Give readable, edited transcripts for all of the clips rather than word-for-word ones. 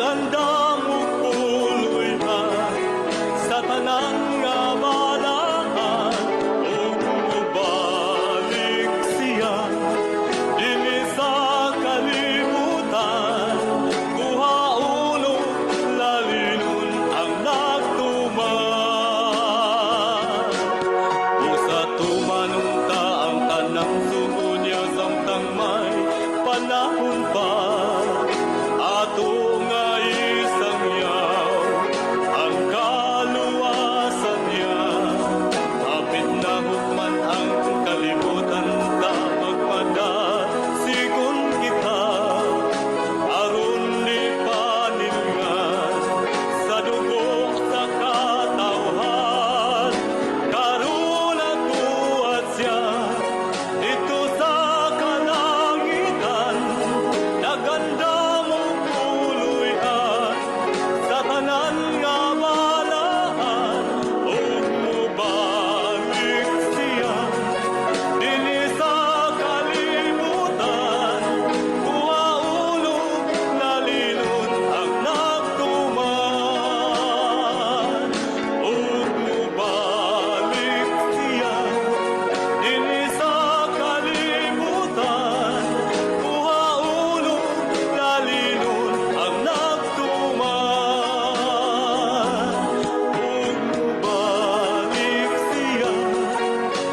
Nagandam og puloy-an sa tanan nga balaan ug mobalik siya dinhi sa kalibutan, kuhaon ug lalinon ang nagtuman. Usa tumanon ta ang tanang sugo niya samtang may panahon pa. Ato nga isangyaw ang kaluwasan niya. Hapit na hukman ang kalibutan ta, magpadasigon kita aron di panilngan sa dugo sa katawhan. Karon nagbuhat siya didto sa kalangitan, nagandam og puloy-an sa tanan nga balaan ug mobalik siya dinhi sa kalibutan, kuhaon ug lalinon ang nagtuman ug mobalik siya dinhi sa kalibutan, kuhaon ug lalinon ang nagtuman ug mobalik siya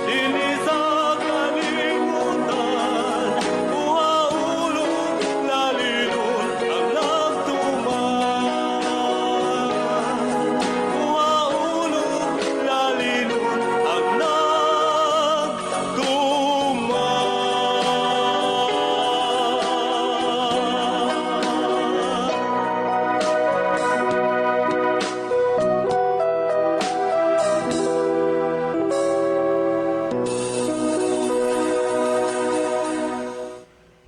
dinhi sa kalibutan, kuhaon ug lalinon ang nagtuman, kuhaon ug lalinon ang nagtuman.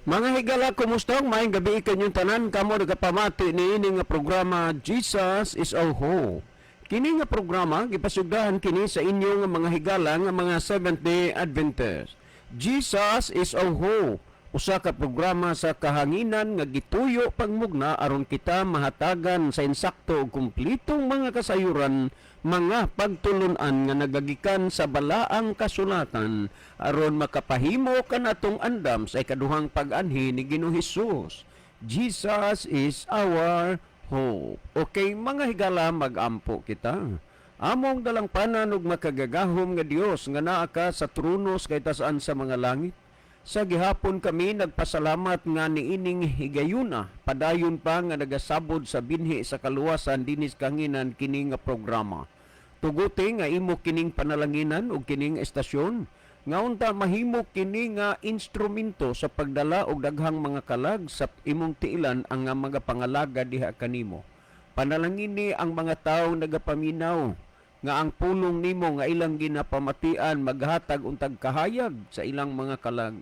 Mga higala, kumusta? Maayong gabii kanyong tanan. Kamo nagapamati niini nga programa, Jesus is Our Hope. Kini nga programa gipasugdahan kini sa inyong mga higala nga mga Seventh-day Adventist. Jesus is Our Hope. Usa ka programa sa kahanginan nga gituyo pagmugna aron kita mahatagan sa insakto ug kumplitong mga kasayuran, mga pagtulunan nga nagagikan sa balaang kasulatan aron makapahimo kanatong andam sa ikaduhang pag-anhi ni Ginoong Hesus. Jesus is our hope. Okay, mga higala, magampo kita. Among dalangpanan ug makagagahom nga Dios nga naa ka sa trono sa kataas-an sa mga langit. Sa gihapon kami nagpasalamat nga niining higayuna padayon pa nga nagasabod sa binhi sa kaluwasan dinis kahanginan kini nga programa. Tuguti nga imo kining panalanginan ug kining estasyon nga unta mahimo kini nga instrumento sa pagdala og daghang mga kalag sa imong tiilan ang nga mga pangalaga diha kanimo. Panalangini ang mga tawo nagapaminaw nga ang pulong nimo nga ilang ginapamatian maghatag untag kahayag sa ilang mga kalag.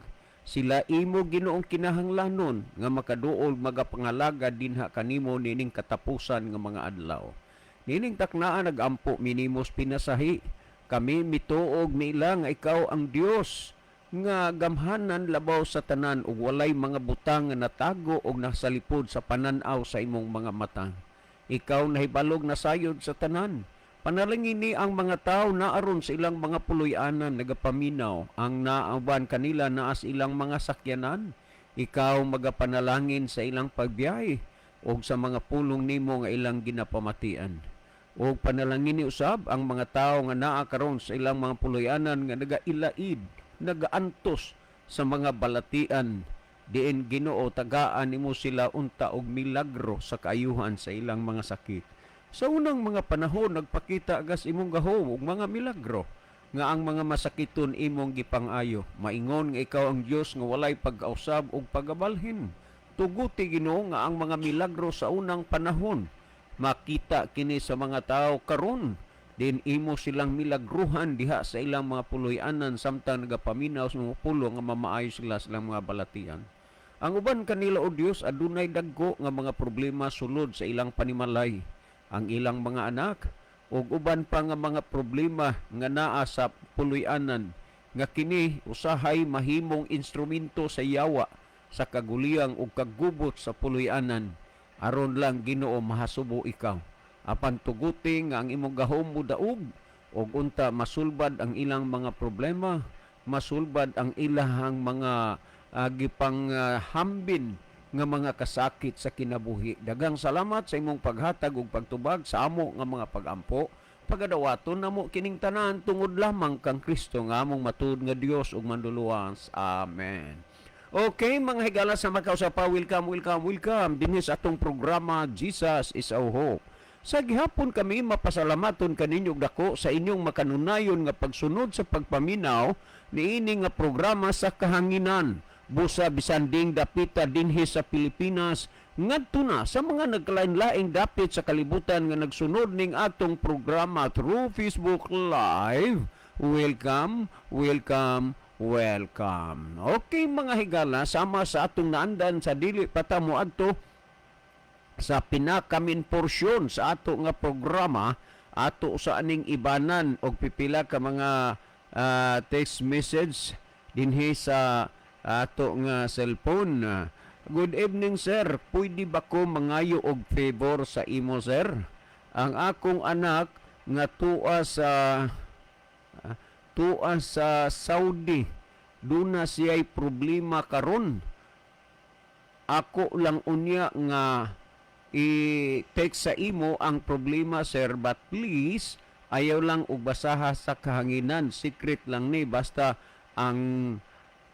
Sila imo, Ginoong, kinahanglanon nga makaduol magapangalaga dinha kanimo nining katapusan nga mga adlaw. Nining taknaa nagampo mi nimo sa pinasahi. Kami mituo ug miila nga ikaw ang Dios nga gamhanan labaw sa tanan ug walay mga butang nga natago og nasalipod sa panan-aw sa imong mga mata. Ikaw nahibalog na sayod sa tanan. Panalangini ang mga tao na aron sa ilang mga puloy-anan nagapaminaw, ang naaban kanila naa sa ilang mga sakyanan. Ikaw magapanalangin sa ilang pagbiyahe og sa mga pulong nimo nga ilang ginapamatian. Og panalangini usab ang mga tao nga naa karon sa ilang mga puloy-anan nga nagailaid, nagaantos sa mga balatian. Diin, Ginoo, tagaan nimo sila unta og milagro sa kaayuhan sa ilang mga sakit. Sa unang mga panahon nagpakita gas imong gahom ug mga milagro nga ang mga masakiton imong gipang-ayo. Maingon nga ikaw ang Dios nga walay pagkausab ug pagabalhin. Tuguti, Ginoo, nga ang mga milagro sa unang panahon makita kini sa mga tao karon din imo silang milagruhan diha sa ilang mga puloy-anan samtang nagapaminaw sa mga pulong nga mamaayo sila sa ilang mga balatian. Ang uban kanila, o Dios, adunay dagko nga mga problema sulod sa ilang panimalay, ang ilang mga anak ug uban pa nga mga problema nga naa sa puloy-anan nga kini usahay mahimong instrumento sa yawa sa kaguliyang ug kagubot sa puloy-anan. Aron lang, Ginoo, mahasubo ikaw. Apan tuguti nga ang imong gahom modaog ug unta masulbad ang ilang mga problema, masulbad ang ilahang mga gipang hambin nga mga kasakit sa kinabuhi. Daghang salamat sa imong paghatag ug pagtubag sa amo nga mga pagampo. Pagadawaton namo kining tanan tungod lamang kang Kristo nga among matuod nga Dios ug Manluluwas. Amen. Okay, mga higala sa makausapa, welcome, welcome, welcome dinhi sa atong programa Jesus is Our Hope. Sa gihapon kami mapasalamaton kaninyo og dako sa inyong makanunayon nga pagsunod sa pagpaminaw niini nga programa sa kahanginan. Busa bisan ding dapita dinhi sa Pilipinas ngadto na sa mga nagkalain-laing dapit sa kalibutan nga nagsunod ning atong programa through Facebook Live. Welcome, welcome, welcome. Okay, mga higala, sama sa atong naandan sa dili pa ta moadto sa pinaka-main porsyon sa ato nga programa, ato sa aning ibanan og pipila ka mga text message dinhi sa ato nga cellphone. "Good evening, sir. Pwede ba ko mangayo og favor sa imo, sir? Ang akong anak nga tua sa Saudi, duna siya'y problema karon. Ako lang unya nga i-text sa imo ang problema, sir, but please ayaw lang og basaha sa kahanginan. Secret lang ni. Basta ang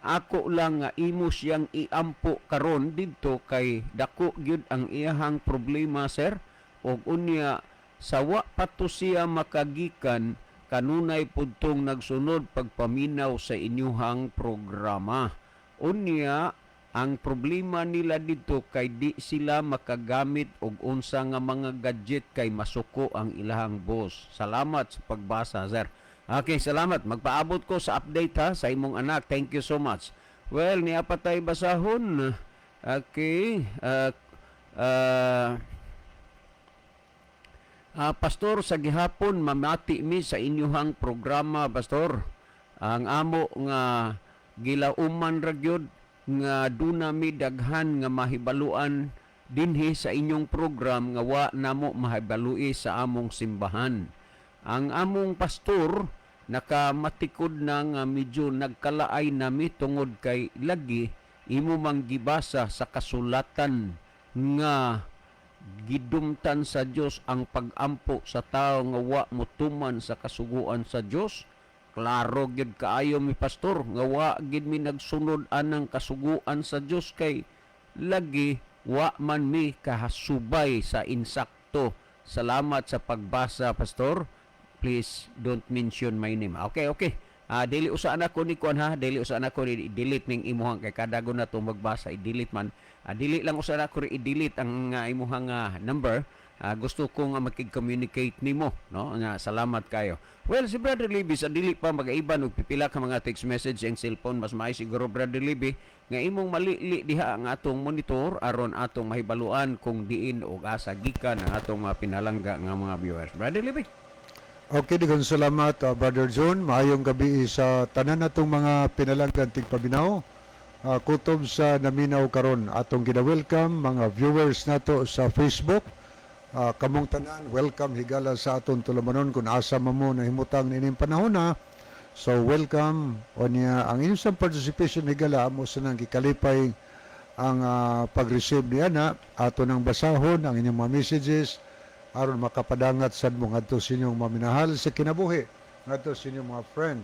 ako lang nga imo siyang iampo karon didto kay dako gyud ang iyahang problema, sir, og unya sa wa pa to siya makagikan, kanunay pud tong nagsunod pagpaminaw sa inyuhang programa. Unya ang problema nila dito kay di sila makagamit og unsa nga mga gadget kay masuko ang ilahang boss. Salamat sa pagbasa, sir." Okay, salamat. Magpaabot ko sa update ha sa imong anak. Thank you so much. Well, niya pa tayo basahon. Okay. "Pastor, sa gihapon mamati mi sa inyuhang programa, Pastor. Ang amo nga gilauman ra gyud nga duna mi daghan nga mahibaluan dinhi sa inyong program nga wa namo mahibalui sa among simbahan. Ang among pastor nakamatikod na nga medyo nagkalaay nami tungod kay lagi imo mang gibasa sa kasulatan nga gidumtan sa Dios ang pagampo sa tao nga wa motuman sa kasuguan sa Dios. Klaro gyud kaayo mi, Pastor, nga wa gid mi nagsunod anang kasuguan sa Dios kay lagi wa man mi kahasubay sa insakto. Salamat sa pagbasa, Pastor. Please don't mention my name." Okay. Dili usa na ko ni kuan ha, dili usa na ko ni delete ning imuhang kay kadago na to magbasa, i-delete man. Dili lang usa na ko i-delete ang imuhang number. Gusto ko nga makig-communicate nimo, no? Nga salamat kayo. Well, si Brother Libby sa dili pa magaiban og pipila ka mga text message ang cellphone, mas maayo siguro, Brother Libby, nga imong malili diha ang atong monitor aron atong mahibaluan kung diin og asa gikan ang atong mga pinalangga nga mga viewers. Brother Libby. Okay, daghang salamat, Brother John. Maayong gabi sa tanan natong mga pinalanggan tigpaminaw. Kutob sa naminaw karon atong gina-welcome mga viewers nato sa Facebook. Kamong tanan, welcome higala sa atong tulumanon kung asa man mo nahimutang niining panahon na. So welcome unya ang inyong participation higala amo sa nang gikalipay ang pag-receive niya na ato nang basahon ang inyong mga messages aron makapadangat sad mo ngadto sa inyong maminahal sa kinabuhi, ngadto sa inyong mga friend.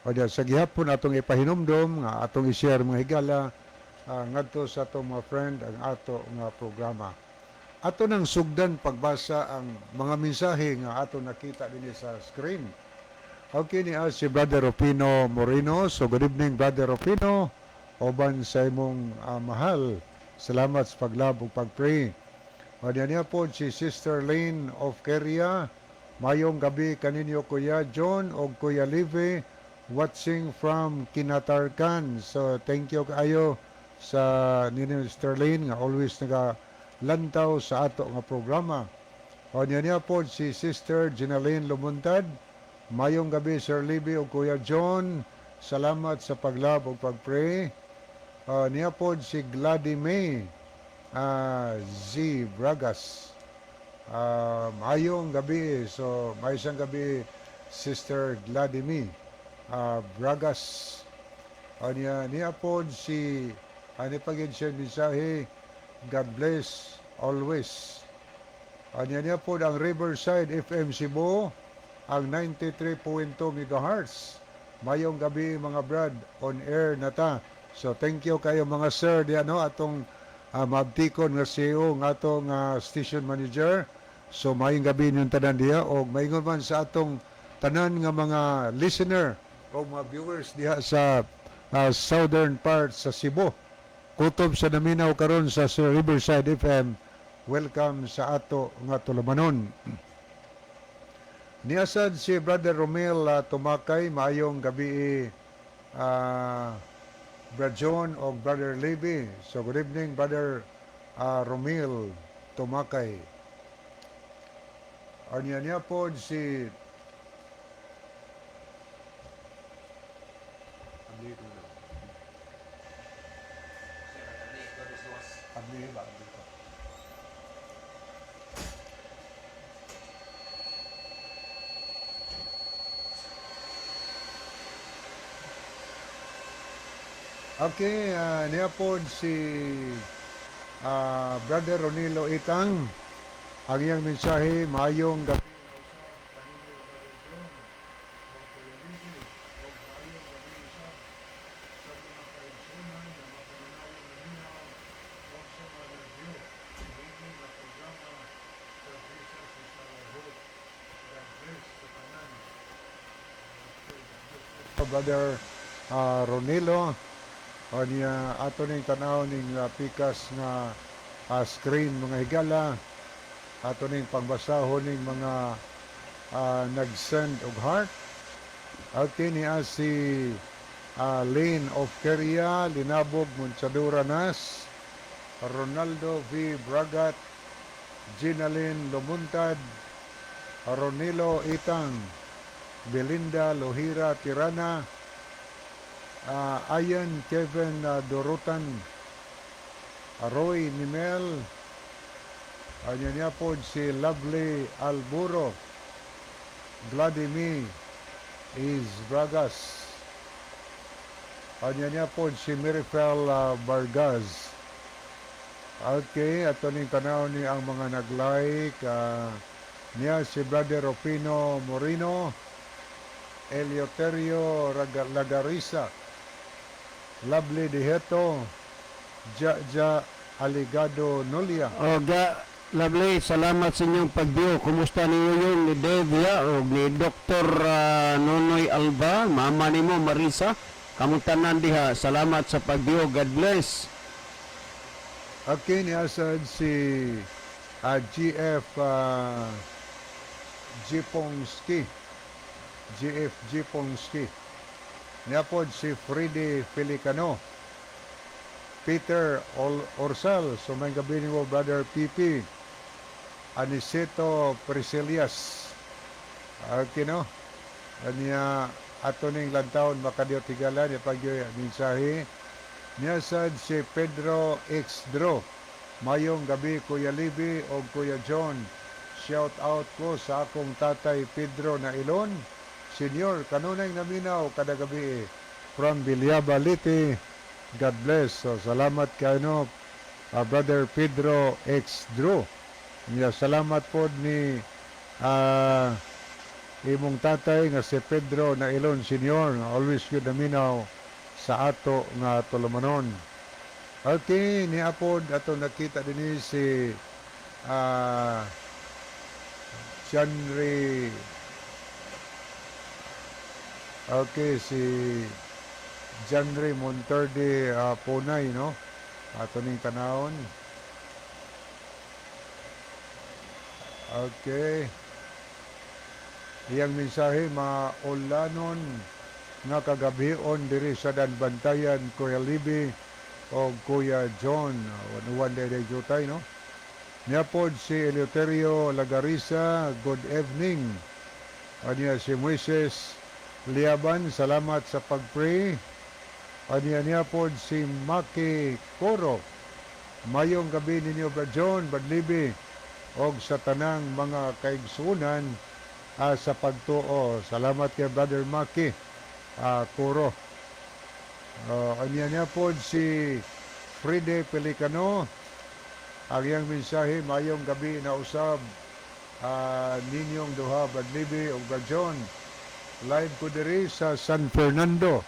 O diya, sa gihapon atong ipahinumdom nga atong i-share, mga higala, ngadto sa atong mga friend ang ato nga programa. Ato nang sugdan pagbasa ang mga mensahe nga ato nakita dinhi sa screen. Okay ni si Brother Rufino Moreno. So good evening, Brother Rufino. Uban sa imong mahal. Salamat sa pag-love ug pag-pray. O diyan niya po si Sister Lane of Keria. "Mayong gabi kaninyo, Kuya John o Kuya Live, watching from Kinatarkan." So thank you kaayo sa ninyo, Sister Lane, nga always nagalantaw sa ato nga programa. O niya niya po si Sister Ginaline Lumuntad. "Mayong gabi, Sir Libby o Kuya John. Salamat sa pag-love o pag-pray." Niya po si Glady May. Z Bragas. Maayong gabi. So, maayong gabi, Sister Gladimi Bragas. Anya niya pod si ani pagid siya mensahe, "God bless always." Anya niya pod ang Riverside FM Cebu, ang 93.2 MHz. "Mayong gabi, mga brad, on air na ta." So thank you kayo, mga sir, di ano atong mabtikon nga CEO nga atong station manager. So mayong gabi ninyong tanan diha og maingon man sa atong tanan nga mga listener o mga viewers diha sa southern part sa Cebu. Kutob sa naminaw karon sa Riverside FM. Welcome sa ato nga tulumanon. Niasad si Brother Romel Tumakay, "Maayong gabi, Brad John o Brother Levy." So good evening, Brother Romel Tumakay. Anya niya po si Abli ba? Abli ko. Okay, niya po si Brother Ronilo Itang. Ang iyang mensahe, "Maayong gabi. Brother Ronilo." O niya ato ning tanaw ning pikas nga screen, mga higala, ato ning pagbasahon ning mga nag-send og heart. Okay, niya si Lane of Keria, Linabog, Montsadura Nas, Ronaldo V. Bragat, Ginalyn Lumuntad, Ronilo Itang, Belinda Lohira Tirana, Ayan Kevin Dorotan, Roy Nimel, anya niya po si Lovely Alburo, Vladimir Is Bragas, anya niya po si Mirifel Vargas. Okay, ato ning tanaw ni ang mga nag-like. Niya si Brother Rufino Morino, Eleuterio Lagarisa, Lovely Diheto, Ja Ja Aligado Nolia. Oga, lovely, salamat sa inyong pag-view. Kumusta ninyo yung ni Dave ya, o ni Dr. Nonoy Alba, mama nimo Marisa. Kamong tanan diha, salamat sa pag-view. God bless. Okay, niya si GF Jipongski. GF Jipongski. Niya po si Freddy Felicano. Peter Orsal. So may gabi nimo, Brother PP. Aniceto Priscilias. Okay, no? Anya ato ning lantawon makadiyot, higala, niya pag mensahe. Niya sad si Pedro X. Dro. "Mayong gabi, Kuya Libby o Kuya John. Shout out ko sa akong tatay Pedro na Ilon. Senior, kanunay naminaw kada gabi from Villaba, Leyte. God bless." So, salamat kay no, Brother Pedro X. Dro. Yeah, salamat po ni imong tatay nga si Pedro na Ilon Senior. Always good naminaw sa ato nga tulumanon. Okay, ni apod ato nakita dinhi si Janry. Okay, si Janry Monterde Punay, no? Ato ning tanawon. Okay. Iyang mensahe, "Maulanon nga kagabhion diri sa Daanbantayan, Kuya Libi o Kuya John." One day day jutay, no? Niya pod si Eleuterio Lagarisa, "Good evening." Anya si Moises Liaban, "Salamat sa pag-pray." Anya niya pod si Maki Koro. Mayong gabi ninyo, Brad John, Brad Libby, og sa tanang mga kaigsunan sa pagtuo. Salamat kay Brother Maki Kuro. Anya niya po si Fride Pelicano. Ang iyang mensahe, mayong gabi na usab ninyong duha, Brad Libby ug Brad John. Live ko diri sa San Fernando,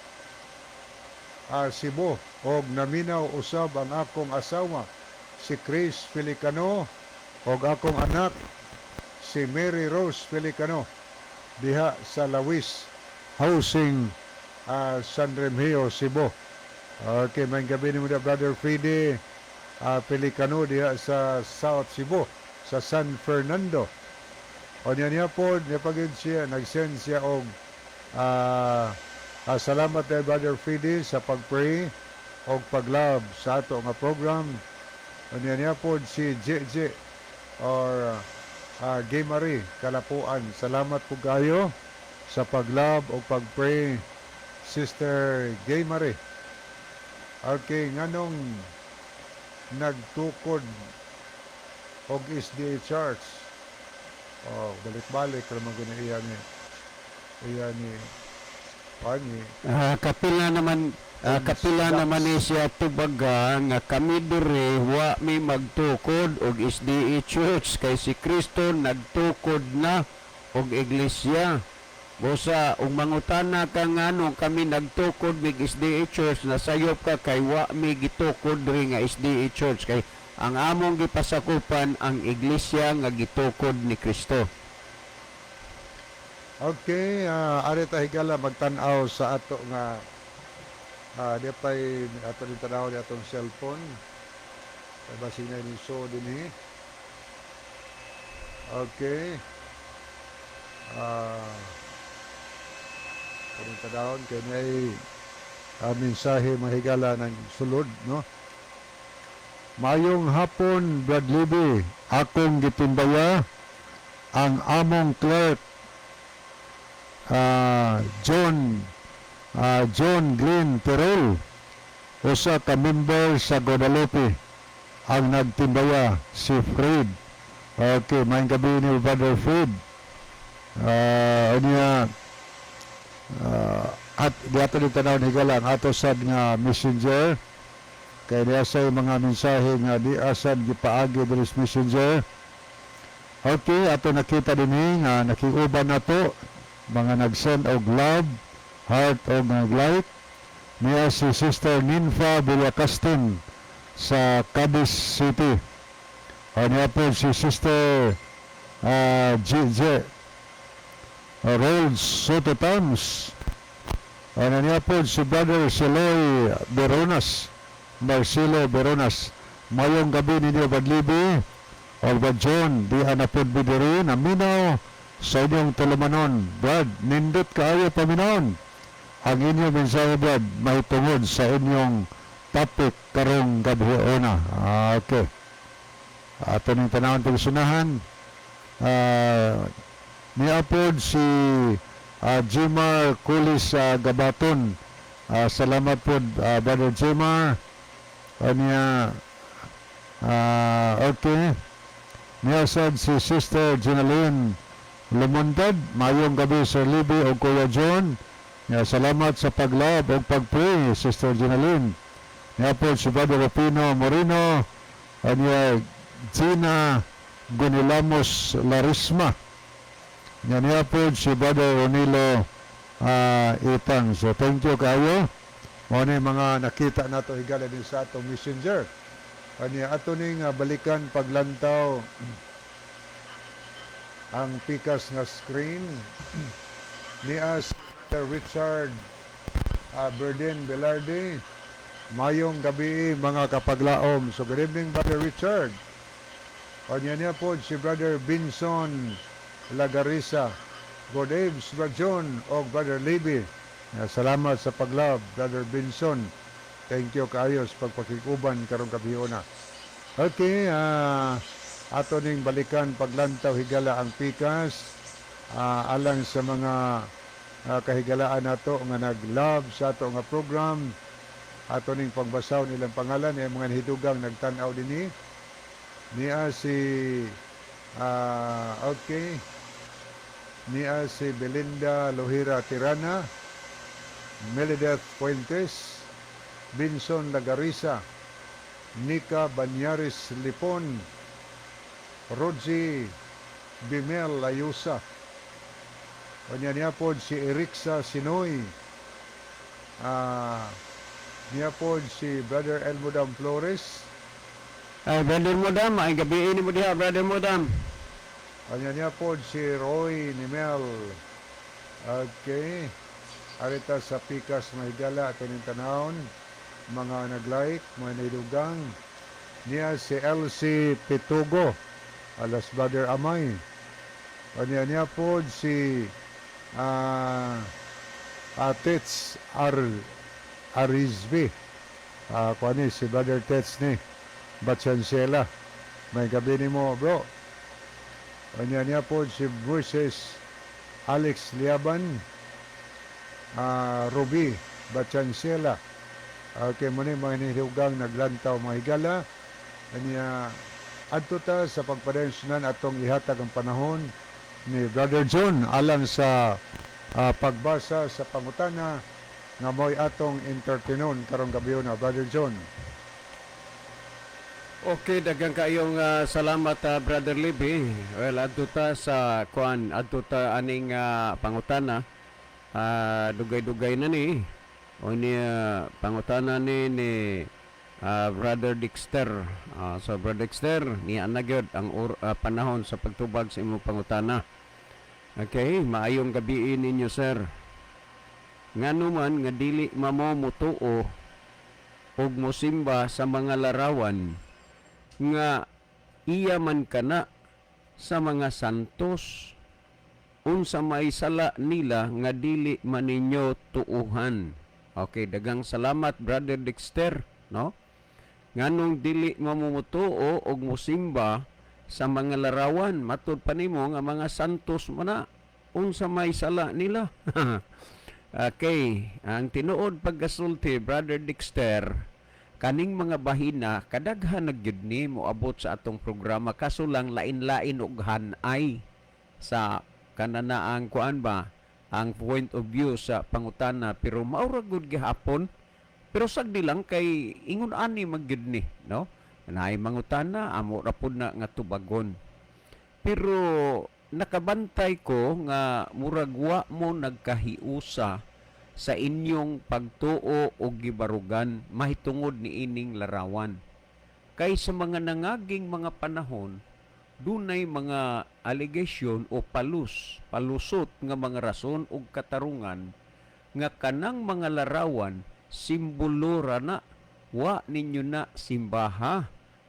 Cebu, og naminaw usab ang akong asawa si Chris Pelicano og akong anak si Mary Rose Pelicano diha sa Lawis Housing, San Remigio, Cebu. Okay, may gabi nimo da, Brother Fede Pelicano, diha sa South Cebu, sa San Fernando. O niya niya po, niya pagid siya, nag-send siya og salamat kay Brother Fede sa pag-pray og pag-love sa ato nga program. O niya niya po si JJ or Gay Marie Kalapuan. Salamat po kayo sa pag-love o pag-pray, Sister Gay Marie. Okay, nganong nagtukod og SDA Church? Oh, balik-balik raman gani iya ni pani. Kapila naman kapila naman ni siya tubaga nga kami dire wa mi magtukod og SDA Church kay si Kristo nagtukod na og iglesia. Busa ug mangutana ka ngano kami nagtukod mig SDA Church, nasayop ka kay wa mi gitukod diri nga SDA Church kay ang among gipasakupan ang iglesia nga gitukod ni Kristo. Okay, ari ta, higala, magtan-aw sa ato nga di pa'y ato din tanaw di atong cellphone. Kay basig na ni so dinhi. Okay. Atong tanawon kay nay mensahe, mahigala, ng sulod, no? Mayong hapon, Brad Libby. Akong gitimbaya ang among clerk John Glenn Terrell, usa ka member sa Guadalupe. Ang nagtimbaya si Fred. Okay, maayong gabi ni Brother Fred. Unya at di ato din tanaw ni galang ato sad nga Messenger kay niya sa mga mensahe nga di asad gipaagi diri sa Messenger. Okay, ato nakita dinhi nga nakiuban nato mga nag-send og love, heart og nag-like niya si Sister Ninfa Villacastin sa Cadiz City. O niya po si Sister GJ Rolls Soto Tams. O niya po si Brother Siloy Veronas, Marcelo Veronas. Mayong gabi ninyo, Brad Libby o Brad John, di na pod mi diri naminaw sa inyong tulumanon. Brad, nindot kaayo paminawon. Ang inyong mensahe, Brad, mahitungod sa inyong topic karong gabi ona. Ah, okay. Ato ning tanawon pagsunahan. Niapod si Jimar Kulis Gabaton. Salamat po, Brother Jimar. Anya, okay. Niya sad si Sister Jenaline Lumontad. Mayong gabi, Sir Libby o Kuya John. Niya, salamat sa pag-love o pag-pray, Sister Jenaline. Niya po si Brother Rufino Moreno. Anya, Gina Gunilamos Larisma. Niya niya po si Brother Ronilo Itang. So thank you kayo. Mao ni mga nakita nato, higala, din sa atong Messenger. Ani ato ning balikan paglantaw ang pikas nga screen ni as Sir Richard Berdin Velarde. Mayong gabi, mga kapaglaom. So good evening, Brother Richard. O niya niya po si Brother Vinson Lagarisa. Good evening, Brother John o Brother Libby. Salamat sa pag-love, Brother Vinson. Thank you kaayo sa pagpakikuban karong gabi na. Okay, ato ning balikan paglantaw, higala, ang pikas alang sa mga kahigalaan nato nga nag-love sa ato nga program. Ato ning pagbasaw nilang pangalan ang mga hidugang nagtan-aw dinhi. Niya si okay. Niya si Belinda Lohira Tirana, Melideth Fuentes, Vinson Lagarisa, Nika Banyaris Lipon, Roji Bimel Layusa. Unya niya pod si Erixa Sinoy. Niya pod si Brother Elmodam Flores. Ay, Brother Modam, ay gabi ni mo diha, Brother Modam. Unya niya pod si Roy Nimel. Okay. Arita sa Pikas Mahigala ato ning tanawon, mga nag-like, mga naidugang. Niya si LC Pitugo alas Brother Amay. Unya niya pod si Tets Ar Arizbi. Kuan ni si Brother Tets ni Batsansela. May gabi nimo, bro. Unya niya pod si Moises Alex Liaban, Ruby Batsansela. Okay, mo ni mga nihugang naglantaw, mga higala. Kanya adto ta sa pagpadayon atong ihatag ang panahon ni Brother John alang sa pagbasa sa pangutana nga mo'y atong entertainon karong gabi na, Brother John. Okay, daghang kayong salamat, Brother Libby. Well, adto ta sa kuan, adto ta aning pangutana. Dugay-dugay na ni. O niya pangutana ni ni Brother Dexter. So Brother Dexter, niya na gyud ang panahon sa pagtubag sa imong pangutana. Okay, maayong gabi ninyo, sir. Ngano man nga dili mamo motuo og mosimba sa mga larawan nga iya man kana sa mga santos? Unsa may sala nila nga dili man ninyo tuuhan? Okay, daghang salamat, Brother Dexter, no? Nganong dili mamumutuo og mosimba sa mga larawan, matud pa nimo nga mga santos man na? Unsa may sala nila? Okay, ang tinuod pagkasulti, Brother Dexter, kaning mga bahina kadaghan na gyud ni moabot sa atong programa, kaso lang lain-lain og hanay sa kanana ang kuan ba, ang point of view sa pangutana, pero mao ra gud gihapon. Pero sagdi lang kay ingon ani man gyud ni, no? Naay mangutana, amo ra pud na nga tubagon. Pero nakabantay ko nga murag wa mo nagkahiusa sa inyong pagtuo o gibarugan mahitungod ni ining larawan. Kay sa mga nangaging mga panahon, dunay mga allegation o palusot nga mga rason o katarungan nga kanang mga larawan simbolo ra na, wa ninyo na simbaha,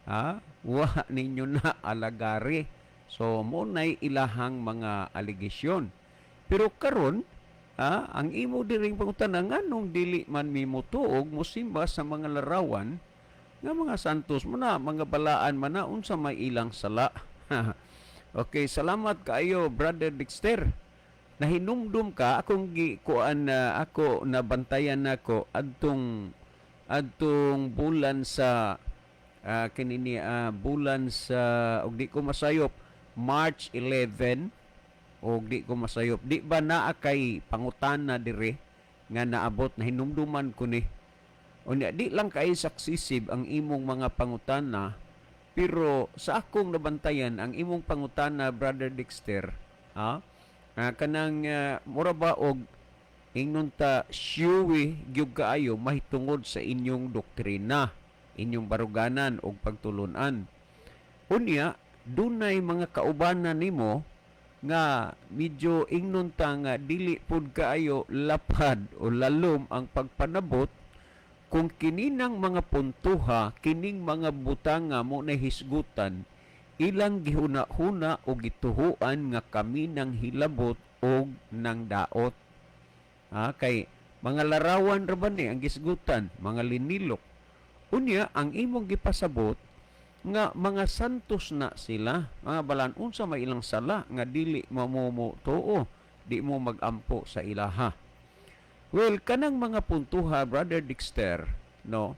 ha? Wa ninyo na alagari. So mo nay ilahang mga allegation. Pero karon, ang imo diring pangutana, nganong dili man mi motuog mosimba sa mga larawan nga mga santos mo na, mga balaan man na, unsa may ilang sala? Okay, salamat kaayo, Brother Dexter. Nahinumdum ka akong gikuan na ako nabantayan nako adtong adtong bulan sa kinini bulan sa, og di ko masayop, March 11, og di ko masayop, di ba naa kay pangutana dire nga naabot? Na hinumduman ko ni. Unya di lang kay successive ang imong mga pangutana, pero sa akong nabantayan ang imong pangutana, Brother Dexter, ha, kanang mura ba og ingnon ta sure gyud kaayo mahitungod sa inyong doktrina, inyong baruganan og pagtulunan. Unya dunay mga kaubanan nimo nga medyo ingnon ta nga dili pud kaayo lapad o lalom ang pagpanabot kung kininang mga puntuha, kining mga butanga mo na hisgutan, ilang gihuna-huna o gituhuan nga kami nang hilabot og nang daot. Ha, kay mga larawan ra ba ni ang gisgutan, mga linilok. Unya ang imong gipasabot nga mga santos na sila, mga balaan, unsa may ilang sala nga dili mamomo tuo, di mo magampo sa ilaha? Well, kanang mga puntuha, Brother Dexter, no?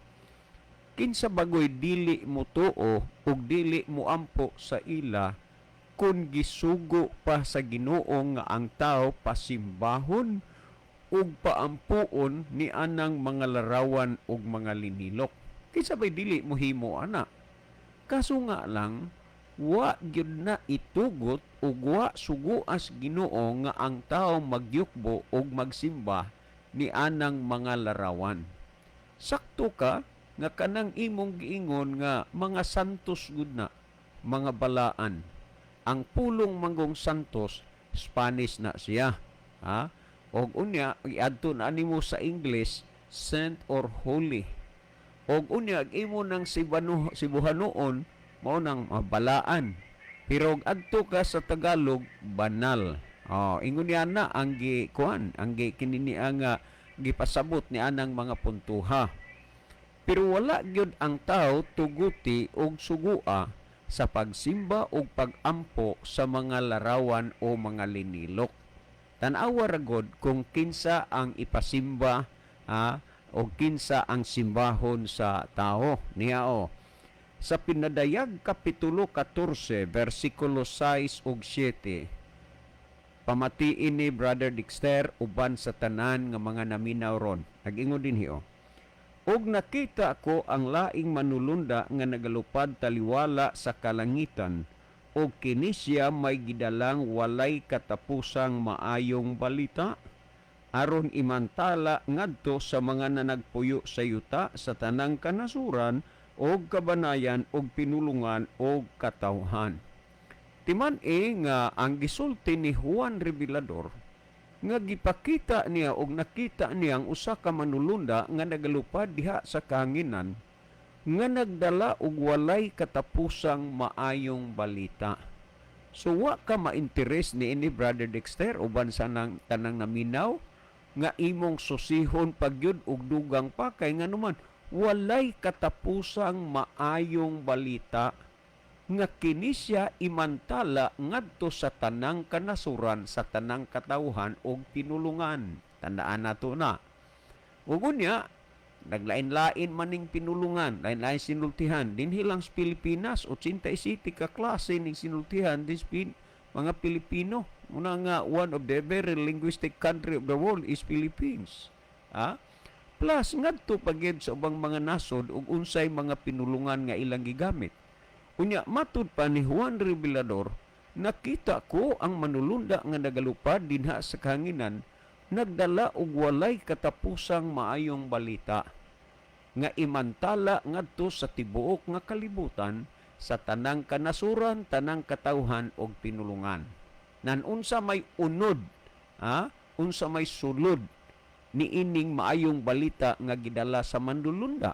Kinsa bagoy dili mo tuo ug dili mo ampo sa ila kung gisugo pa sa Ginoo nga ang tao pasimbahon ug paampuon ni anang mga larawan ug mga linilok? Kinsa bay dili mo himo ana? Kaso nga lang, wa gyud na itugot ug wa suguas Ginoo nga ang tao magyukbo ug magsimba ni anang mga larawan. Sakto ka nga kanang imong giingon nga mga santos gud na, mga balaan. Ang pulong manggong santos, Spanish na siya. Ha? Og unya, iadto na nimo sa English, saint or holy. Og unya, imo nang sibano, sibuhanoon, mao nang balaan. Pero og adto ka sa Tagalog, banal. Oh, ingon niya na ang gi kuan, ang gi kinini ang gipasabot ni anang mga puntuha. Pero wala gyud ang tao tuguti og sugua sa pagsimba og pagampo sa mga larawan o mga linilok. Tan-awa ra gud kung kinsa ang ipasimba, ha, o kinsa ang simbahon sa tao. Niya o. Sa Pinadayag Kapitulo 14, versikulo 6 ug 7, pamatiin ni Brother Dexter uban sa tanan nga mga naminaw ron. Nag-ingon din hiyo. "Og nakita ko ang laing manulunda nga nagalupad taliwala sa kalangitan, og kini siya may gidalang walay katapusang maayong balita aron imantala ngadto sa mga nanagpuyo sa yuta, sa tanang kanasuran og kabanayan og pinulungan og katawhan." Timan-i nga ang gisulti ni Juan Revelador nga gipakita niya og nakita niya ang usa ka manulunda nga nagalupad diha sa kahanginan nga nagdala og walay katapusang maayong balita. So wa ka ma-interest ni ini, Brother Dexter, uban sa nang tanang naminaw, nga imong susihon pagyud og dugang pa, kay nganuman walay katapusang maayong balita nga kini siya imantala ngadto sa tanang kanasuran, sa tanang katawhan og pinulungan. Tandaan nato na. Ug unya, naglain-lain maning pinulungan, lain-lain sinultihan. Dinhi lang sa Pilipinas, 87 ka klase ning sinultihan din mga Pilipino. Una nga, one of the very linguistic country of the world is Philippines. Ha? Plus, ngadto pa gyud sa ubang mga nasod ug unsay mga pinulungan nga ilang gigamit. Unya, matud pa ni Juan Revelador, "Nakita ko ang manulunda nga nagalupad dinha sa kahanginan, nagdala og walay katapusang maayong balita nga imantala ngadto sa tibuok nga kalibutan, sa tanang kanasuran, tanang katawhan og pinulungan." Nan unsa may unod, ha? Unsa may sulod niining maayong balita nga gidala sa mandulunda?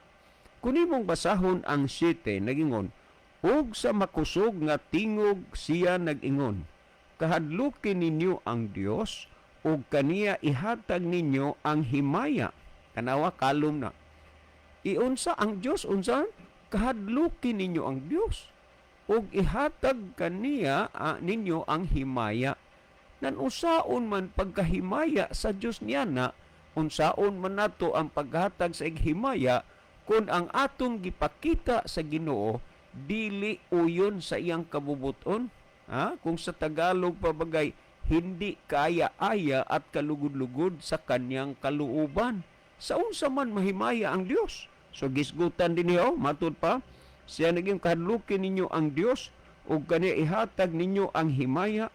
Kun imong basahon ang 7, nagingon, "Ug sa makusog nga tingog siya nag-ingon, 'Kahadluki ninyo ang Dios ug kaniya ihatag ninyo ang himaya.'" Tanawa, kalom na. Iunsa ang Dios? Unsa? Kahadluki ninyo ang Dios ug ihatag kaniya ninyo ang himaya. Nan usaon man pagkahimaya sa Dios niya na? Unsaon man nato ang paghatag sa himaya kung ang atong gipakita sa Ginoo dili uyon sa iyang kabubuton? Ha? Kung sa Tagalog pa bagay, hindi kaya-aya at kalugod-lugod sa kanyang kaluuban. Sa unsa man mahimaya ang Dios? So gisgutan din niyo, matud pa, siya naging kahadlukin ninyo ang Dios ug kaniya ihatag ninyo ang himaya,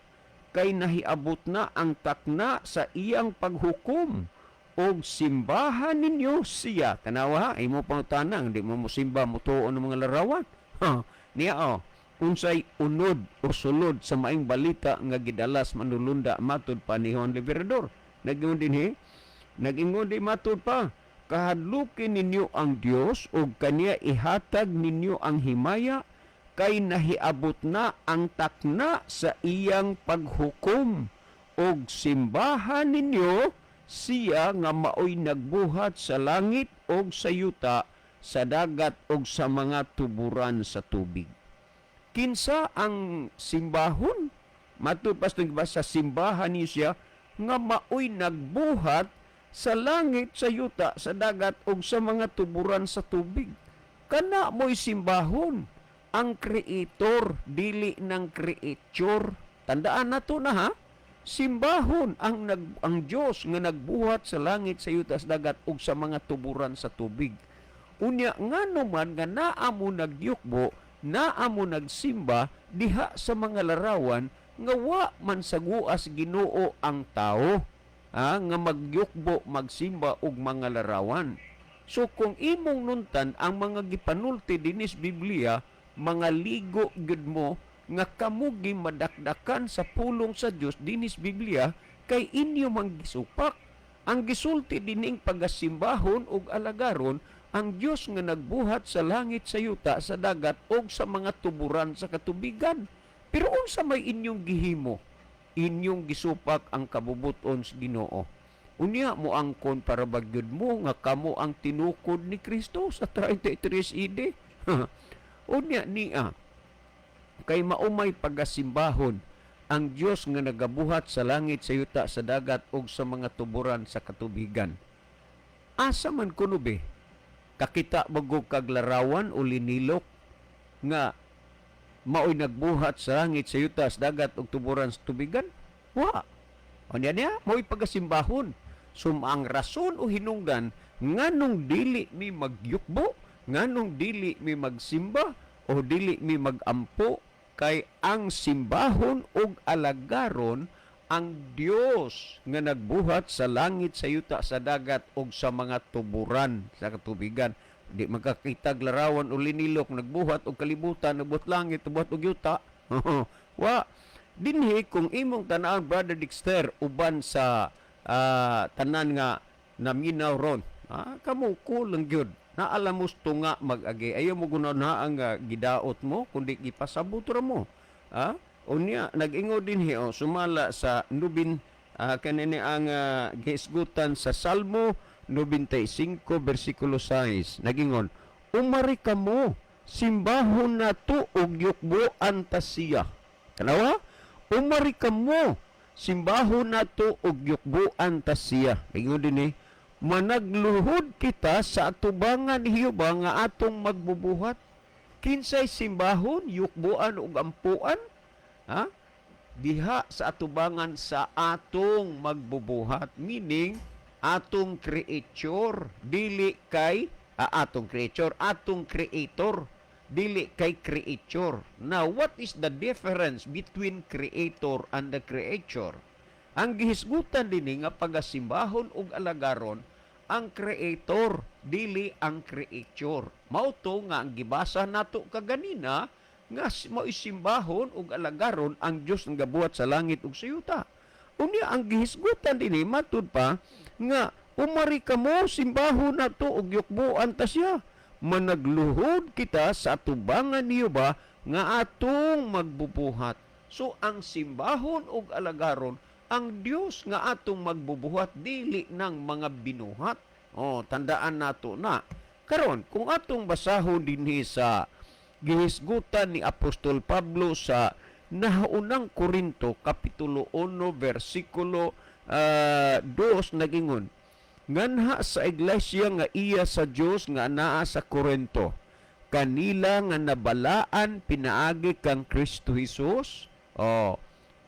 kay nahiabot na ang takna sa iyang paghukom og simbahan ninyo siya. Tanawa ha, imo pangutana, hindi mo mosimba, motuo ng mga larawan. Ha, niya oh, unsay unod o sulod sa maayong balita nga gidalas manulunda matud pa ni Juan Liberador? Nag-ingon din he, nag-ingon di matud pa, "Kahadlukin ninyo ang Dios ug kaniya ihatag ninyo ang himaya, kay nahiabot na ang takna sa iyang paghukom ug simbahan ninyo siya nga maoy nagbuhat sa langit ug sa yuta, sa dagat ug sa mga tuburan sa tubig." Kinsa ang simbahon? Matud pa sa simbahan ni siya nga maoy nagbuhat Sa langit, sa yuta, sa dagat ug sa mga tuburan sa tubig. Kana mo'y simbahon ang Creator, dili ng creature. Tandaan nato na, ha. Simbahon ang Dios nga nagbuhat sa langit, sa yuta, sa dagat ug sa mga tuburan sa tubig. Unya, ngano man nga naa mo nagyukbo, naa mo nagsimba diha sa mga larawan nga wa man saguas Ginoo ang tao, ha, nga magyukbo, magsimba og mga larawan? So kung imong nuntan ang mga gipanulti dinis Biblia, mga ligo gyud mo nga kamo madakdakan sa pulong sa Dios dinis Biblia kay inyo mang gisupak. Ang gisulti dining pagasimbahon ug alagaron ang Dios nga nagbuhat sa langit, sa yuta, sa dagat ug sa mga tuburan sa katubigan. Pero unsa may inyong gihimo? Inyong gisupak ang kabubuton sa Ginoo. Unya, moangkon para bagyod mo nga kamo ang tinukod ni Kristo sa 33 AD. Unya niya, kay maumay pagasimbahon ang Dios nga nagabuhat sa langit, sa yuta, sa dagat ug sa mga tuburan sa katubigan. Asa man kuno be? Kakita bagog kag larawan o linilok nga maoy nagbuhat sa langit, sa yuta, sa dagat ug tuburan sa tubigan? Wa. Unya niya, mao'y pagasimbahon. So ang rason o hinungdan nganong dili mi magyukbo, nganong dili mi magsimba o dili mi magampo kay ang simbahon ug alagaron ang Dios nga nagbuhat sa langit, sa yuta, sa dagat ug sa mga tuburan sa katubigan. Di magkakitag larawan o linilok nagbuhat og kalibutan, nagbuhat langit, nagbuhat og yuta. Wa. Dinhi kung imong tan-awon, Brother Dexter, uban sa tanan nga naminaw ron. Ah, kamo kulang gyud. Naalam mo tunga mag-agi. Ayaw mo guna na ang gidaot mo kundi gipasabot ra mo. Ah, unya nag-ingon dinhi, oh, sumala sa nubin kanini ang gihisgutan sa Salmo 95 bersikulo 6. Nagingon, "Umari kamo, simbahon nato ug yukboan ta siya." Tanawa? "Umari kamo, simbahon nato ug yukboan ta siya." Ingon din eh, "Managluhod kita sa atubangan ni Jehova nga atong magbubuhat." Kinsay simbahon, yukbuan ug ampuan? Ha? Diha sa atubangan sa atong magbubuhat, meaning atong creature, dili kay atong creature, atong Creator, dili kay creature. Now, what is the difference between creator and the creature? Ang gihisgutan dinhi nga pagasimbahon ug alagaron ang Creator, dili ang creature. Mao to nga ang gibasa nato kaganina nga mao'y simbahon ug alagaron ang Dios nga gabuhat sa langit ug sa yuta. Unya, ang gihisgutan dinhi matud pa nga "Umari kamo, simbahon nato ug yukbuan ta siya. Managluhod kita sa atubangan niyo ba nga atong magbubuhat." So ang simbahon ug alagaron ang Dios nga atong magbubuhat, dili ng mga binuhat. Oh, tandaan nato na. Karon, kung atong basahon dinhi sa gihisgutan ni Apostol Pablo sa Nahaunang Korinto kapitulo 1 versikulo 2, nagingon, "Nganha sa iglesia nga iya sa Dios nga anaa sa Korinto, kanila nga nabalaan pinaagi kang Kristo Jesus." Oh,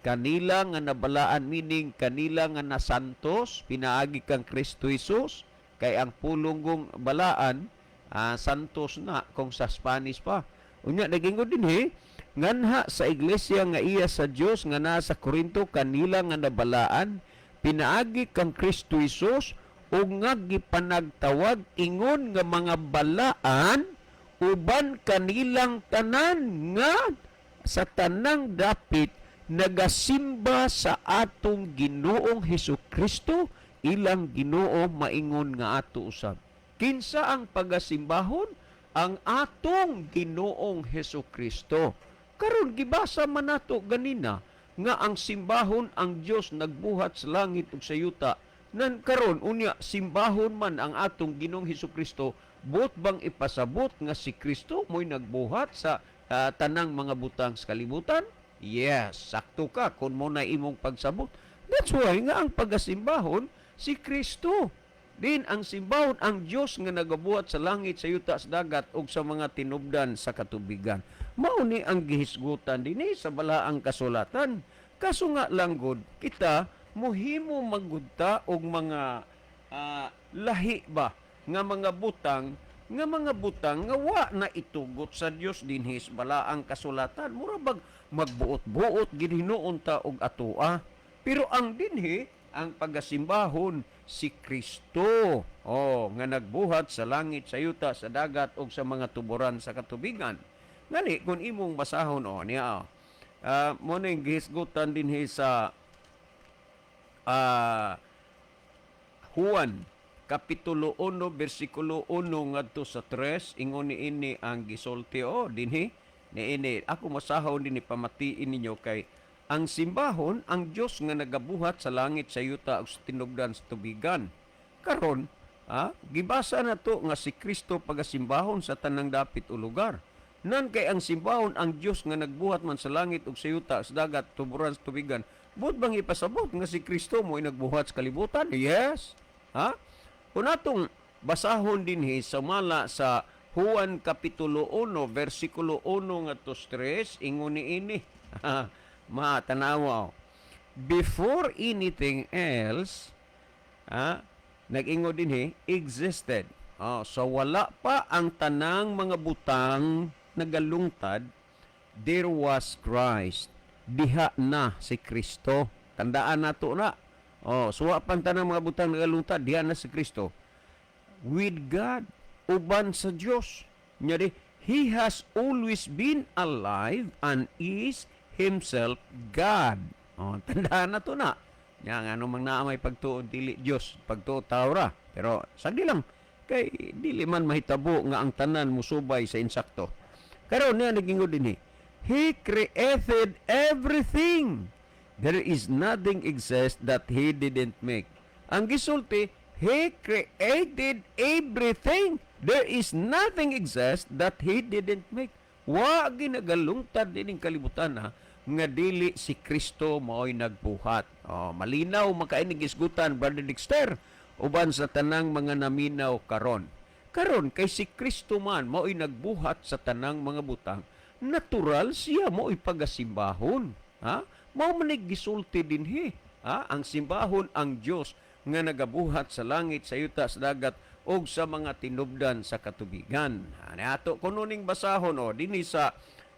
kanila nga nabalaan, meaning kanila nga nasantos pinaagi kang Kristo Jesus, kay ang pulonggong balaan, santos na kung sa Spanish pa. Unya nagingon dinhi, "Nganha sa iglesia nga iya sa Dios nga naa sa Korinto, kanila nga nabalaan pinaagi kang Kristo Jesus ug nga gipanagtawag ingon nga mga balaan uban kanilang tanan nga sa tanang dapit nagasimba sa atong Ginoong Hesus Kristo, ilang Ginoo, maingon nga ato usab." Kinsa ang pagasimbahon? Ang atong Ginoong Hesus Kristo. Karon, gibasa man nato ganina nga ang simbahon ang Dios nagbuhat sa langit ug sa yuta. Nan karon unya, simbahon man ang atong Ginoong Hesus Kristo, buot bang ipasabot nga si Kristo mo'y nagbuhat sa tanang mga butang sa kalibutan? Yes, sakto ka kung mo na imong pagsabot. That's why nga ang pagasimbahon si Kristo. Din ang simbahon ang Dios nga nagabuhat sa langit, sa yuta, sa dagat ug sa mga tinubdan sa katubigan. Mao ni ang gihisgutan dinhi sa balaang kasulatan. Kaso nga langgod kita muhimo magudta og mga lahi ba nga mga butang nga wa na itugot sa Dios dinhi sa balaang kasulatan. Mura bag magbuot-buot gid hinuon ta og atoa. Pero ang dinhi ang pagasimbahon si Kristo. Oh, nga nagbuhat sa langit, sa yuta, sa dagat ug sa mga tuburan sa katubigan. Ngani kung imong basahon, oh, niya, oh. Mo ning gihisgutan dinhi sa Juan kapitulo 1 bersikulo 1 ngadto sa 3, ingon niini ang gisulti, oh, dinhi niini ako masahon dinhi, pamatiin ninyo, kay ang simbahon ang Dios nga nagabuhat sa langit, sa yuta ug sa tinubdan sa tubigan. Karon, gibasa na to nga si Kristo pagasimbahon sa tanang dapit o lugar. Nan kay ang simbahon ang Dios nga nagbuhat man sa langit ug sa yuta, sa dagat, tuburan sa tubigan, buot bang ipasabot nga si Kristo mo nagbuhat sa kalibutan? Yes, ha. Kung atong basahon dinhi sa mala sa Juan kapitulo 1 versikulo 1 ngadto sa 3, ingon niini. Ma tanawa. Before anything else, nag-ingon dinhi, existed. Oh, so wala pa ang tanang mga butang nagalungtad, there was Christ. Diha na si Kristo. Tandaan nato na. Oh, so wa pa ang tanang mga butang nagalungtad, diha na si Kristo. With God, uban sa Dios. Nya di, He has always been alive and is himself God. Oh, tandaan na to na. Nya nga ano mang naa may pagtuo dili Dios, pagtuo tao ra. Pero sagdi lang kay dili man mahitabo nga ang tanan musubay sa insakto. Karon niya nagingon dinhi. He created everything. There is nothing exists that He didn't make. Ang gisulti, He created everything. There is nothing exists that He didn't make. Wa ginagalungtad dining kalibutan, ha, nga dili si Kristo mao'y nagbuhat. Oh, malinaw makainig isgutan, Brother Dexter, uban sa tanang mga naminaw karon. Karon kay si Kristo man mao'y nagbuhat sa tanang mga butang, natural siya mao'y pagasimbahon. Ha? Mao man ni gisulti dinhi. Ha? Ang simbahon ang Dios nga nagabuhat sa langit, sa yuta, sa dagat ug sa mga tinubdan sa katubigan. Ani ato kuno ning basahon, o, dinhi sa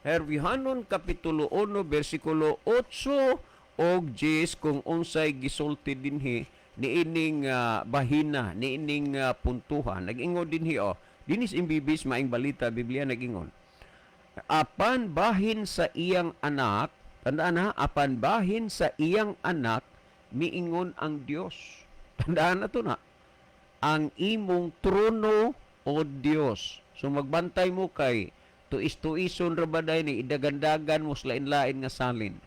Hervihanon kapitulo 1 bersikulo 8 og 10 kung unsay gisulti dinhi niining bahina, niining puntuhan. Nag-ingon dinhi, oh. Dinhi sa MBB's Maayong Balita Biblia, nag-ingon. Apan bahin sa iyang anak, tandaan ha, apan bahin sa iyang anak, miingon ang Dios. Tandaan na to na. Ang imong trono, o Dios. So magbantay mo kay tuis-tuison ra ba ni idagandagan mo sa lain-lain nga salin.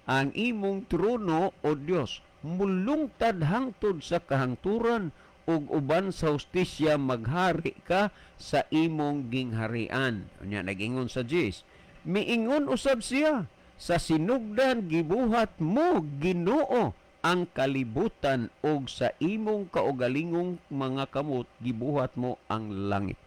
Ang imong trono, o Dios, mulungtad hangtod sa kahangturan ug uban sa hustisya maghari ka sa imong gingharian. Unya nag-ingon sa 10. Miingon usab siya, sa sinugdan gibuhat mo, Ginoo, ang kalibutan ug sa imong kaugalingong mga kamot gibuhat mo ang langit.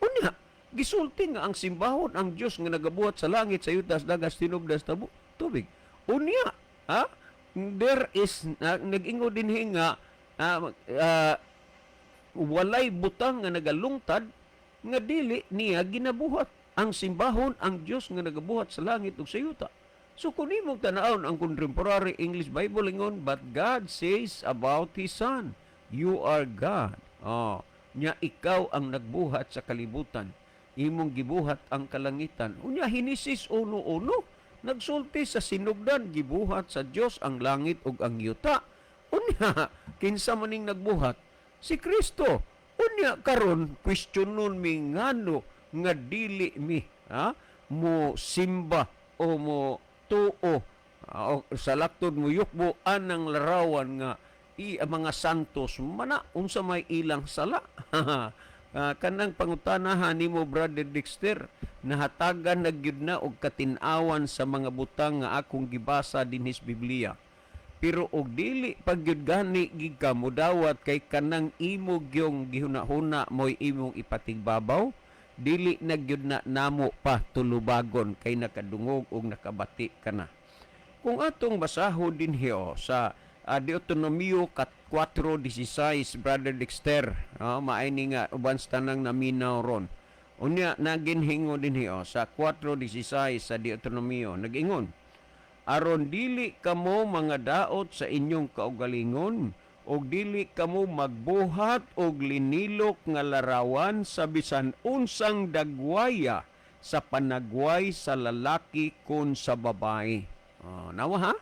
Unya, gisulti nga ang simbahon ang Dios nga nagabuhat sa langit, sa yuta, sa dagat, tinubdan sa tubig. Unya, ha? There is nag-ingon dinhi nga walay butang nga nagalungtad nga dili niya ginabuhat. Ang simbahon ang Dios nga nagabuhat sa langit ug sa yuta. So kung imong tan-awon ang Contemporary English Bible, ingon, "But God says about His Son, 'You are God.'" Oh, nya ikaw ang nagbuhat sa kalibutan. Imong gibuhat ang kalangitan. Unya Henesis 1:1 nagsulti sa sinugdan gibuhat sa Dios ang langit ug ang yuta. Unya kinsa man ning nagbuhat? Si Kristo. Unya karon questionon mi ngano nga dili mi, ha, mo simba o mo tuo, o sa laktod mo yukbo anang larawan nga i ang mga santos mana, unsa may ilang sala? Kanang pangutanahan nimo, Brother Dexter, nahatagan na gyud na og katin-awan sa mga butang nga akong gibasa dinhi sa Biblia. Pero og dili pagyud gani gid ka mudawat kay kanang imo gyung gihuna-huna mo'y imong ipatigbabaw, dili na gyud na namo pa tulubagon kay nakadungog og nakabati ka na. Kung atong basahon dinhi oh, sa Deuteronomio 4:16, Brother Dexter, no, maay ni nga uban sa tanang naminaw ron. Unya naginhingo dinhi oh, sa 4:16 sa Deuteronomio, nag-ingon, "Aron dili kamo mga daot sa inyong kaugalingon ug dili kamo magbuhat og linilok nga larawan sa bisan unsang dagwaya sa panagway sa lalaki kon sa babae." Oh, nawa ha?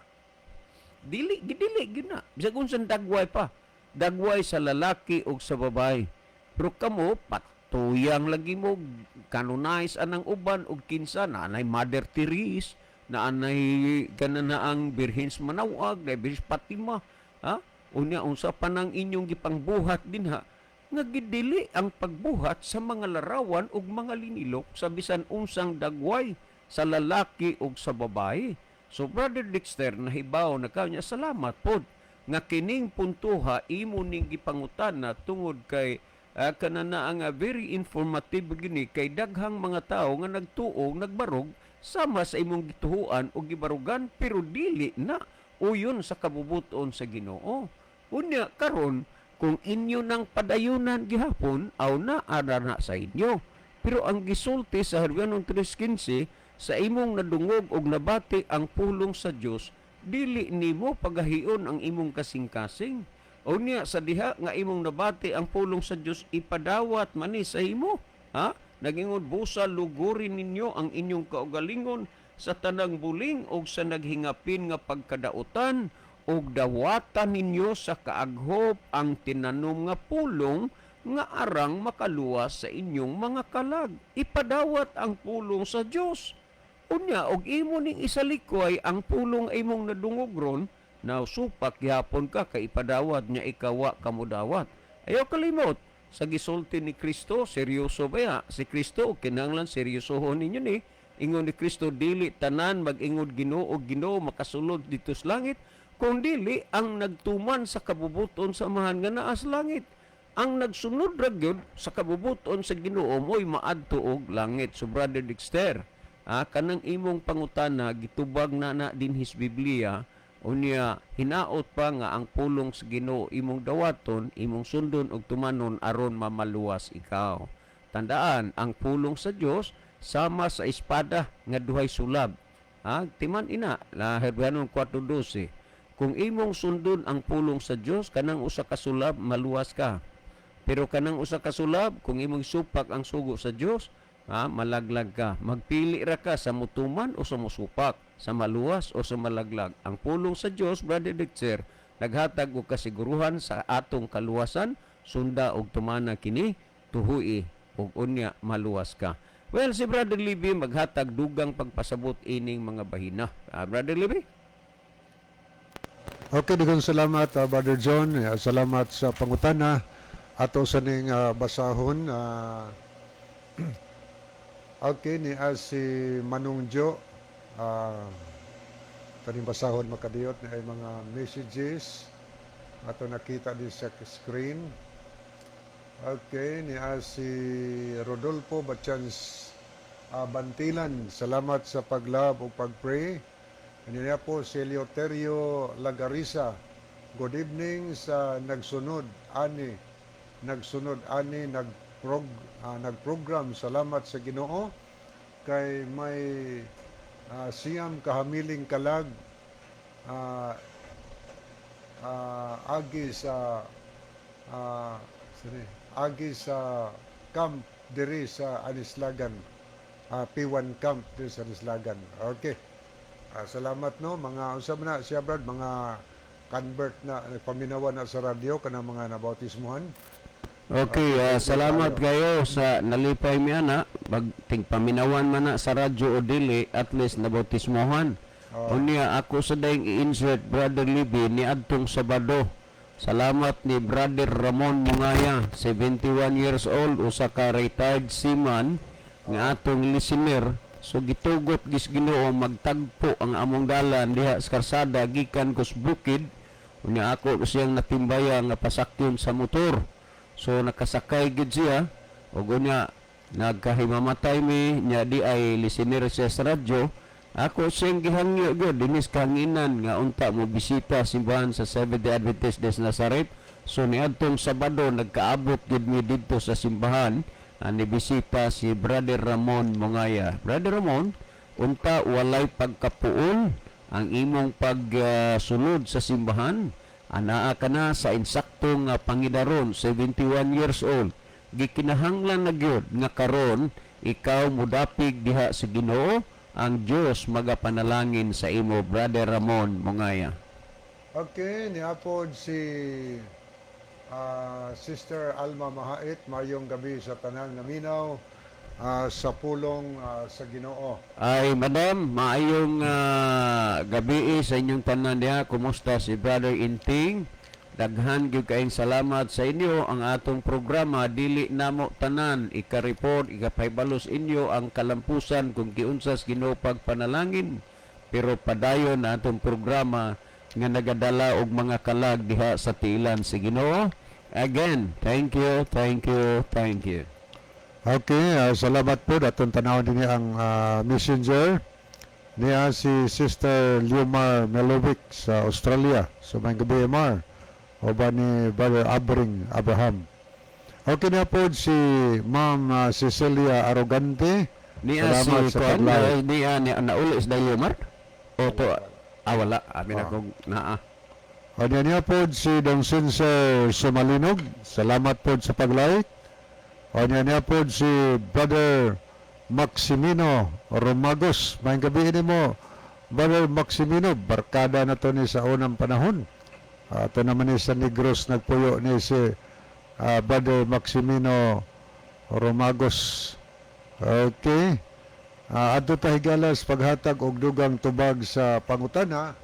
Dili gidili gyud na. Bisag unsang dagway pa. Dagway sa lalaki ug sa babae. Pero kamo patuyang lagi mo canonize anang uban og kinsa na anay Mother Therese, na anay kana na ang Birhen sa Manaoag, na Birhen Fatima, ha? Unya unsa pa nang inyong gipangbuhat dinha nga gidili ang pagbuhat sa mga larawan ug mga linilok sa bisan unsang dagway sa lalaki ug sa babae. So Brother Dexter, nahibaw na ka niya, salamat pod nga kining puntuha imo ning gipangutana tungod kay kana na ang very informative gini kay daghang mga tao nga nagtuo, nagbarog sama sa imong gituhuan o gibarugan, pero dili na uyon sa kabubuton sa Ginoo. Unya karon kung inyo nang padayunan gihapon aw na ara na sa inyo. Pero ang gisulti sa Hebreo 3:15, sa imong nadungog og nabati ang pulong sa Dios, dili nimo pagahion ang imong kasing-kasing. Unya sa diha nga imong nabati ang pulong sa Dios, ipadawat man ni sa imo. Ha? Nagingon, "Busa lugurin ninyo ang inyong kaugalingon sa tanang buling og sa naghingapin nga pagkadautan ug dawatan ninyo sa kaaghop ang tinanom nga pulong nga arang makaluwas sa inyong mga kalag." Ipadawat ang pulong sa Dios. Unya og imo ning isalikway ang pulong imong nadungog ron, now supak gihapon ka kay ipadawat niya ikawa kamudawat. Ayaw kalimot sa gisulti ni Kristo, seryoso ba ya? Si Kristo kinahanglan seryosohon ninyo ni. Ingon ni Kristo, "Dili tanan mag-ingod Ginoo, Ginoo makasulod dito sa langit, kung dili ang nagtuman sa kabubuton sa Amahan nga naa sa langit." Ang nagsunod ra gyud sa kabubuton sa Ginoo mo'y maadto og langit. So Brother Dexter, kanang imong pangutana gitubag na na dinhi sa Biblia. Unya hinaot pa nga ang pulong sa Ginoo imong dawaton, imong sundon ug tumanon aron mamaluwas ikaw. Tandaan, ang pulong sa Dios sama sa espada nga duhay sulab. Ha, timan ina la Hebreano 4:12. Kung imong sundon ang pulong sa Dios, kanang usa ka sulab, maluwas ka. Pero kanang usa ka sulab, kung imong supak ang sugo sa Dios, ha, malaglag ka. Magpili ra ka sa mutuman o sa musupak, sa maluwas o sa malaglag. Ang pulong sa Dios, Brother Dexter, naghatag og kasiguruhan sa atong kaluwasan, sunda og tumana kini, tuhui ug unya maluwas ka. Well, si Brother Libby maghatag dugang pagpasabot ining mga bahina. Brother Libby? Okay, daghang salamat, Brother John. Salamat sa pangutana. Ato sa ning basahon. Okay, ni as si Manong Jo. Kaning basahon makadiyot ni ay mga messages. Ato nakita di sa screen. Okay, ni as si Rodolfo Bachans Bantilan. Salamat sa pag-love o pag-pray. Niya po si Eleuterio Lagarisa. Good evening sa nagsunod ani nagprogram. Salamat sa Ginoo kay may 9 kahamiling kalag agi sa sorry, agi sa camp diri sa Anislagan, P1 camp diri sa Anislagan. Okay. Salamat no, mga unsa man na siya, Brad, mga convert na nagpaminawa na sa radyo kanang mga nabautismuhan. Okay, salamat kayo sa nalipay mi ana, bag tingpaminawan man na sa radyo o dili, at least nabautismohan. Unya ako sa daing i-insert, Brother Libby, ni adtong Sabado. Salamat ni Brother Ramon Mungaya, 71 years old, usa ka retired seaman nga atong listener. So gitugot gis Ginoo magtagpo ang among dalan diha sa karsada gikan kus bukid. Unya ako siyang natimbaya nga pasakyon sa motor. So nakasakay gid siya ug unya nagkahimamatay mi nya di ay listener siya sa radyo. Ako siyang gihangyo gyud dinis kahanginan nga unta mo bisita simbahan sa Seventh-day Adventist des Nazareth. So niadtong Sabado nagkaabot gid mi didto sa simbahan, ni bisita si Brother Ramon Mongaya. Brother Ramon, unta walay pagkapuon ang imong pagsunod sa simbahan. Anaa ka na sa insaktong nga pangidaron, 71 years old. Gikinahanglan na gyud nga karon ikaw mudapig diha sa Ginoo. Ang Dios magapanalangin sa imo, Brother Ramon Mongaya. Okay, niapod si Sister Alma Mahait, mayong gabi sa tanang naminaw sa pulong sa Ginoo. Ay, madam, maayong gabi sa inyong tanan diha. Kumusta si Brother Inting? Daghan gyud kaayong salamat sa inyo. Ang atong programa dili namo tanan ika-report, ikapahibalo sa inyo ang kalampusan kung giunsas Ginoo pagpanalangin. Pero padayon na atong programa nga nagadala og mga kalag diha sa tiilan sa Ginoo. Again, thank you, thank you, thank you. Okay, salamat po. Atong tanaw din ang messenger niya si Sister Liomar Melovic sa Australia. So may gabi, Mar. O ba ni Brother Abring Abraham. Okay na po si Ma'am Cecilia Arrogante. Niya si Salamat sa kuan, pag-like. niya niya nauli sa Dayomar? O to, wala. Abi na kong naa. O niya niya po si Dong Sincere Sumalinog. Salamat po sa pag-like. O niya niya po si Brother Maximino Romagos. May gabi ini mo, Brother Maximino. Barkada na to ni sa unang panahon. Ito naman ni sa Negros nagpuyo ni si Brother Maximino Romagos. Okay. Adto ta higalas paghatag og dugang tubag sa pangutana.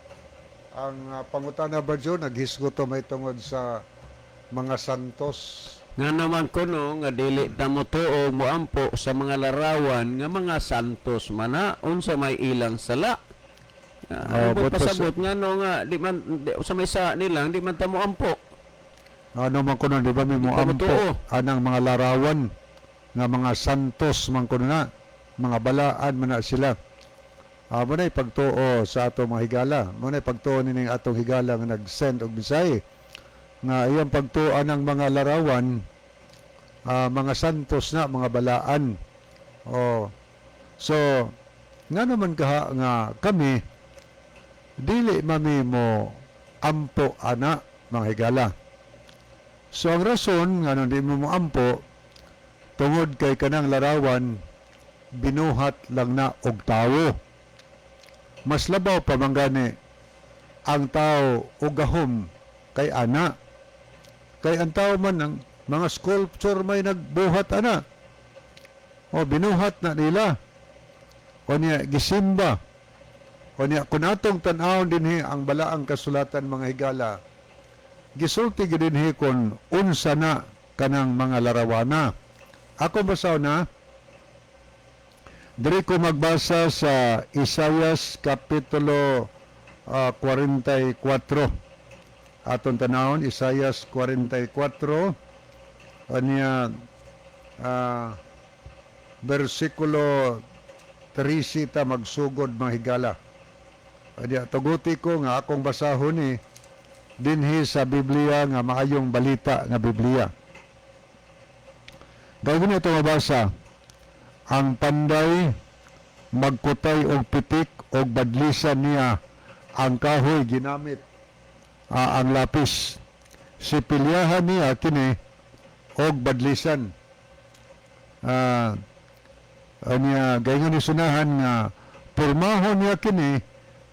Ang pangutana ba Joe, naghisgot to may tungod sa mga santos. Nga naman kuno nga dili ta mo tuo moampo sa mga larawan nga mga santos mana unsa may ilang sala. Oh, Uh, but pasabot nga no nga di man di, sa may sa nilang di man ta moampo. Ano man kuno, di ba may Di pa moampo motuo. anang mga larawan nga mga santos man kuno na, mga balaan man na sila. Mo na pagtuo sa atong mga higala. Mo na pagtuo nining atong higala nga nag-send og mensahe nga iyang pagtuo ng mga larawan, mga santos na mga balaan. Oh. So nga naman kaha nga kami dili mami mo ampo ana mga higala. So ang rason nga di mo moampo tungod kay kanang larawan binuhat lang na og tawo. Mas labaw pa man gani ang tao og gahom kay ana. Kay ang tao man ang mga sculpture may nagbuhat ana. O binuhat na nila. O niya gisimba. O niya kung atong tan-awon dinhi ang balaang kasulatan mga higala, gisulti gid dinhi kon unsa na kanang mga larawana. Ako basaw na. Diri ko magbasa sa Isayas kapitulo 44. Atong tanawon Isayas 44 anya bersikulo 13 ta magsugod mga higala. Anya tuguti ko nga akong basahon ni dinhi sa Biblia nga maayong balita nga Biblia. Gawin ito mabasa. Ang panday magkutay og pitik og badlisan niya ang kahoy ginamit ang lapis. Sipilyahan niya kini og badlisan. Niya gayon ni sunahan nga pirmahon niya kini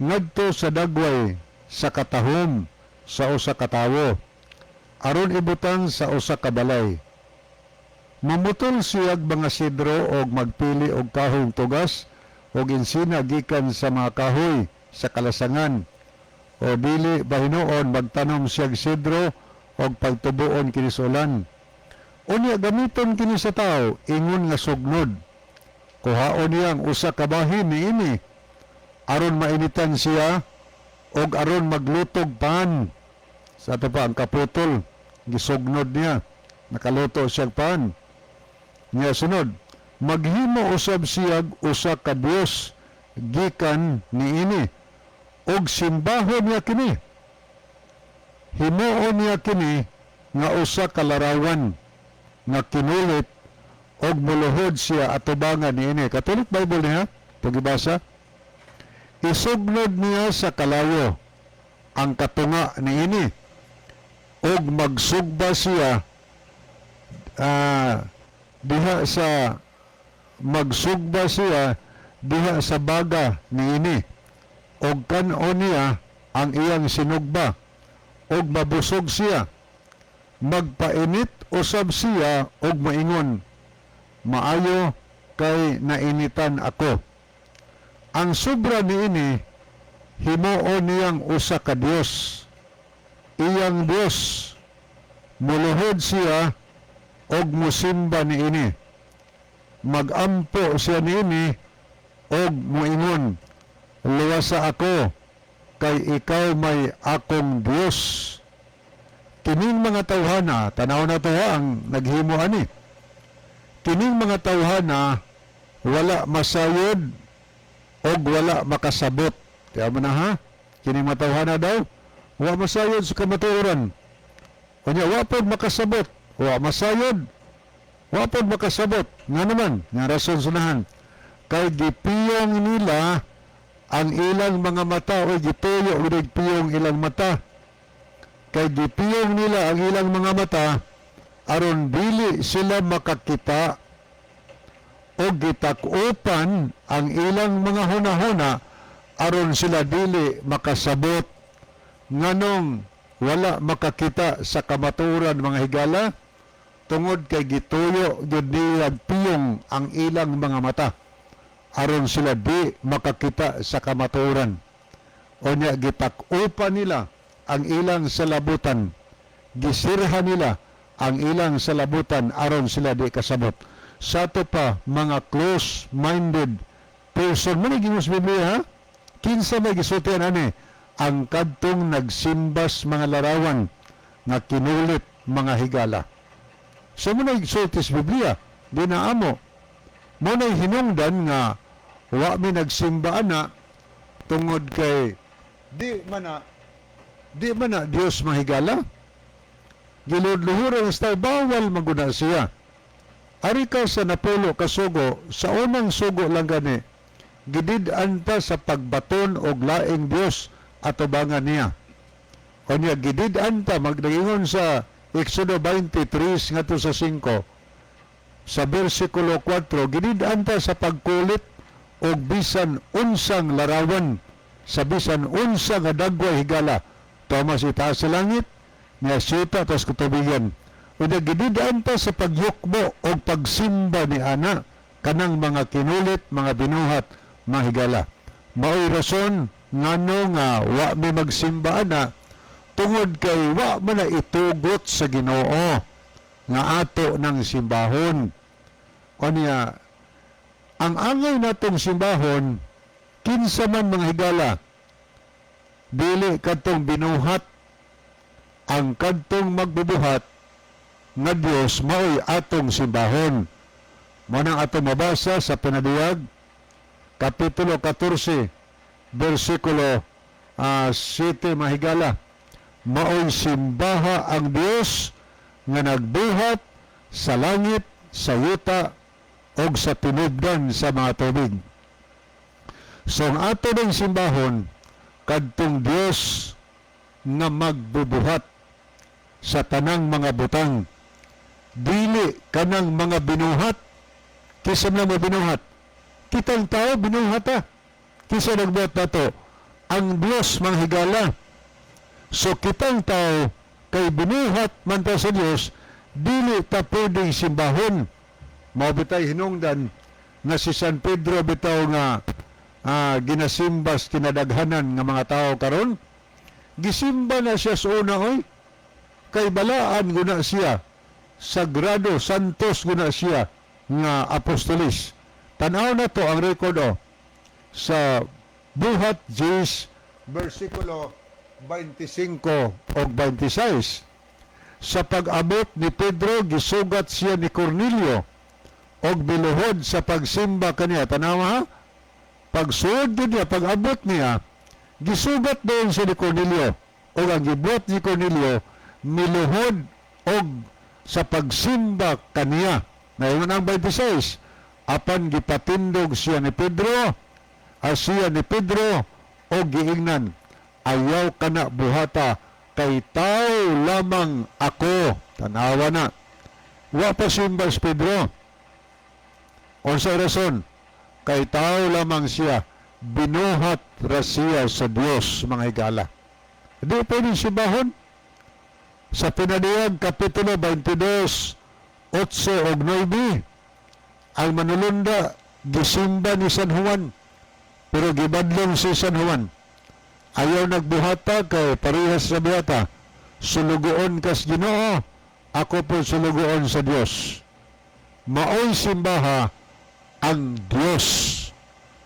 ngadto sa dagway sa katahom sa usa ka tawo aron ibutang sa usa ka balay. Mamutol siyag mga sidro og magpili og kahoy tugas og insina gikan sa mga kahoy sa kalasangan. O dili bahinuon magtanom siyag sidro og pagtubuon kini sa ulan. Unya gamiton kini sa tao ingon nga sugnod. Kuhaon niya ang usa ka bahin niini aron mainitan siya og aron maglutog pan. Sa ato pa ang kaputol, gisugnod niya, nakaluto siya pan. Niya sunod, maghimo usab siya usa ka Dios gikan niini og simbahon niya kini. Himuon niya kini nga usa ka larawan nga kinulit og muluhod siya atubangan niini. Catholic Bible niya, pagibasa. Isugnod niya sa kalayo ang katunga niini og magsugba siya diha sa baga niini og kan-on niya ang iyang sinugba og mabusog siya. Magpainit usab siya og maingon, "Maayo kay nainitan ako." Ang sobra niini himuon niyang usa ka dios, iyang dios. Muluhod siya og musimba niini. Magampo siya niini og muingon, "Luwasa ako kay ikaw may akong Dios." Kining mga tawhana, tanaw na to ha, ang naghimo ani. Kining mga tawhana wala masayod og wala makasabot. Kaya mo na ha, kining mga tawhana daw, wa masayod sa kamatuoran. Unya wa pod makasabot, wa masayod, wa pod makasabot. Nga naman, nga rason sunahan. Kay gipiyong nila ang ilang mga mata o gituyo o piyong ilang mata. Kay gipiyong nila ang ilang mga mata aron dili sila makakita o gitak-upan ang ilang mga hunahuna aron sila dili makasabot. Nganong wala makakita sa kamatuoran, mga higala? Tungod kay gituyo gyud nila piyong ang ilang mga mata aron sila di makakita sa kamatuoran. Unya gitak-upan nila ang ilang salabutan, gisirha nila ang ilang salabutan aron sila di kasabot. Sa ato pa, mga close-minded person man giingon sa Biblia ha. Kinsa may gisultian ani? Ang kadtong nagsimbas mga larawan nga kinulit, mga higala. So mo na gisulti sa Biblia, di na amo. Mo na hinungdan nga wa mi nagsimba ana tungod kay di man na Dios, mahigala. Giludluhuran sa bawal maguna siya. Ari ka sa napulo ka sugo, sa unang sugo lang gani, gidid-an ta sa pagbaton og laing Dios atubangan niya. Unya gidid-an ta magdagingon sa Exodo 23 ngadto sa 5 sa versikulo 4, gidid-an ta sa pagkulit og bisan unsang larawan sa bisan unsa nga dagway, higala, Thomas, itaas sa langit nga syuta tas katubigan. Unya gidid-an ta sa pagyukbo og pagsimba ni ana kanang mga kinulit, mga binuhat, mga higala. Maoy rason ngano nga wa mi magsimba ana tungod kay wa man na itugot sa Ginoo nga ato ng simbahon. Unya ang angay natong simbahon kinsa man, mga higala? Dili kadtong binuhat. Ang kadtong magbubuhat nga Dios maoy atong simbahon. Mo nang atong mabasa sa Pinaduyag kapitulo 14 bersikulo 7, mahigala: "Maoy simbaha ang Dios nga nagbuhat sa langit, sa yuta og sa tinubdan sa mga tubig." So ang ato ng simbahon kadtong Dios nga magbubuhat sa tanang mga butang, dili kanang mga binuhat. Kinsa man mo binuhat? Kitang tao binuhat ta. Kinsa nagbuhat nato? Ang Dios, mga higala. So kitang tao kay binuhat man ta sa Dios, dili ta pwedeng simbahon. Mao bitay hinungdan nga si San Pedro bitaw nga ginasimbas kinadaghanan nga mga tao karon, gisimba na siya sa una oy. Kay balaan guna siya, sagrado, santos guna siya nga apostolis. Tanaw na to ang record oh, sa Buhat 10 versikulo 25 og 26. Sa pag-abot ni Pedro, gisugat siya ni Cornelio og biluhod sa pagsimba kaniya. Tanawa ha? Pagsuod din niya, pag-abot niya, gisugat doon siya ni Cornelio. Og ang gibuhat ni Cornelio, miluhod og sa pagsimba kaniya. Naingon ang 26, apan gipatindog siya ni Pedro, siya ni Pedro, og giingnan, "Ayaw kana buhata, kay tao lamang ako." Tanawa na. Wa pa simba si Pedro. Unsay rason? Kay tao lamang siya. Binuhat ra siya sa Dios, mga higala. Di pwede simbahon. Sa Pinadiyag, Kapitulo 22, 8 og 9, ang manulunda gisimba ni San Juan, pero gibadlong si San Juan. "Ayaw nagbuhata kay parehas sa buhata. Sulugoon kas Ginoo, ako po sulugoon sa Dios." Maoy simbaha ang Dios.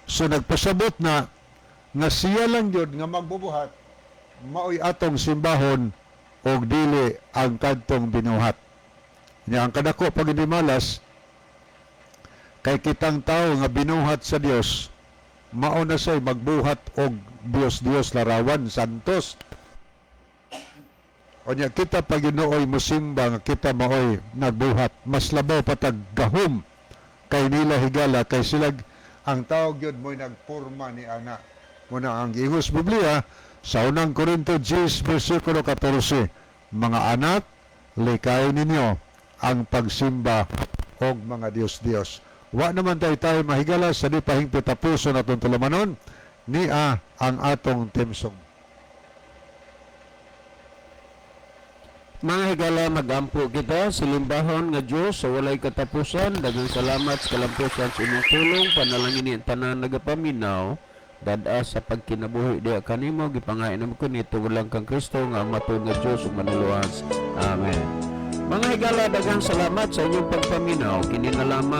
So nagpasabot na nga siya lang yun nga magbubuhat, maoy atong simbahon og dili ang kadtong binuhat. Nya ang kadako pag hindi malas kay kitang tao nga binuhat sa Dios, mao na siya'y magbuhat og Dios-Dios, larawan, santos. O nya kita pag Ginooy musimba nga kita maoy nagbuhat, mas labaw patag gahom kay nila, higala, kay sila ang tao gyud mo'y nagporma ni ana. Muna ang giingos Biblia sa Unang Korinto 10 versikulo 14, "Mga anak, likay ninyo ang pagsimba og mga Dios-Dios." Wa naman tayo tayo mahigala sa di pahingpit tapuson atong tulumanon nia ang atong theme song. Mga higala, magampo kita. Silimbahon nga Dios sa walay katapusan, daghang salamat sa kalampusan sa imong tulong. Panalangin ni ang tanan nagapaminaw dad-a sa pagkinabuhi diha kanimo. Gipangayo namo kini tungod lang kang Kristo nga ang matuod nga Dios ug Manluluwas. Amen. Mga higala, daghang salamat sa inyong pagpaminaw. Kini na lamang.